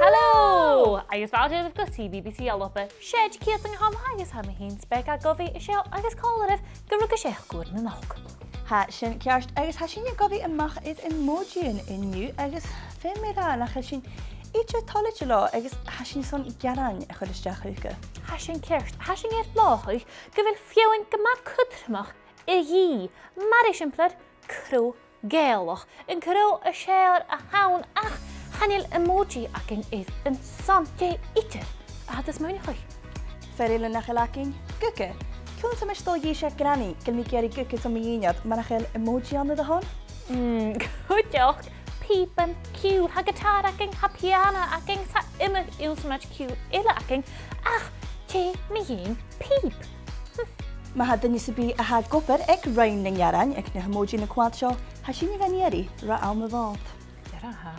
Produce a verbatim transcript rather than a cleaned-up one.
Hello! Agus fàilte dhuibh gu CBBC ALBA. 'S e Ceuta a th' annam agus tha mi fhìn, 's beag a' gabhail a-seo agus còmhla ribh gu ruige seachd uairean a-nochd. Tha sin ceart, agus tha sinn a' gabhail a-mach air emojian an-diugh, agus feumaidh mi ràdh nach eil sinn idir toilichte leotha, agus tha sinn airson gearan a chur a-steach thuca. Tha sin ceart, tha sinn air mothachadh gu bheil feadhainn gu math cudromach a dhìth, mar eisimpleir, crodh Gàidhealach. An crodh as fheàrr a th' ann, ach chan eil emoji againn air an son. Dè idir a tha iad a' smaoineachadh? Fear eile nach eil againn, guca. Ciamar a tha mise a' dol a dh'innse do Granny gu bheil mi ag iarraidh guca son mo dhìnnear, mura h-eil emoji ann air a shon? Mm, cuideachd, pìob an ciùil, tha guitar againn, tha piàna againn, 's tha iomadh ionnsramaid ciùil eile againn, ach tè mu dheidhinn pìob. Hm. Ma tha duine sam bith a tha ag obair aig Roinn nan Gearan aig na h-emoji na coimhead seo, tha sinne gan iarraidh ro àm a' Mhòid. Dearbha.